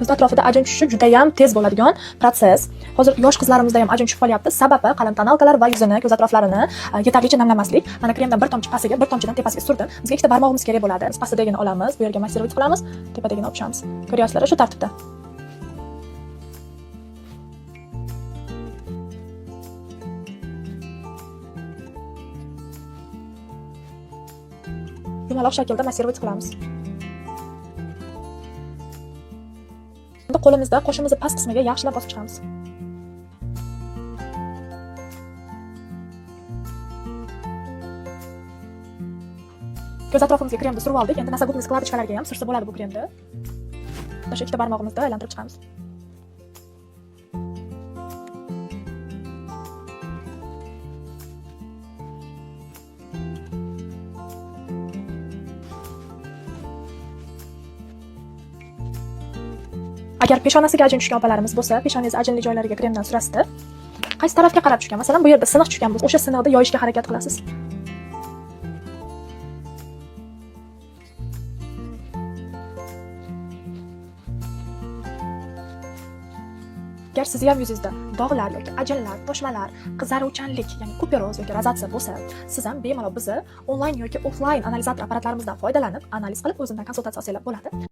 Ko'z atrofida ajin tushishi juda ham tez bo'ladigan protsess. Hozir yosh qizlarimizda ham ajin tushib qolyapti. Sababi qalin тоналка lar va yuzini, ko'z atroflarini yetarlicha namlamaslik. Mana kremdan bir tomchi pastiga, bir tomchidan tepasiga surdim. Bizga ikkita barmog'imiz kerak bo'ladi. Biz pastidagini olamiz, bu yerga массировать qilamiz, tepadagini olib tushamiz. Ko'ryapsizlar, shu tartibda. Yumaloq shaklda массировать qilamiz. Endi qo'limizda qoshimizni past qismiga yaxshilab bosib chiqamiz. Ko'z atrofimizga kremni surib oldik. Endi носогубный складочка larga ham sursa bo'ladi bu kremni. O'sha ikkita barmog'imizda aylantirib chiqamiz. Agar peshonasiga ajin tushgan opalarimiz bo'lsa, peshonangiz ajinli joylariga kremdan surasizda. Qaysi tarafga qarab tushgan? Masalan, bu yerda siniq tushgan bo'lsa, o'sha siniqni yoyishga harakat qilasiz. Agar sizni ham yuzingizda dog'lar yoki ajinlar, toshmalar, qizaruvchanlik, ya'ni купероз yoki rozatsiya bo'lsa, siz ham bemalol bizni onlayn yoki offlayn analizator apparatlarimizdan foydalanib, analiz qilib, o'zimdan konsultatsiya olsanglar bo'ladi.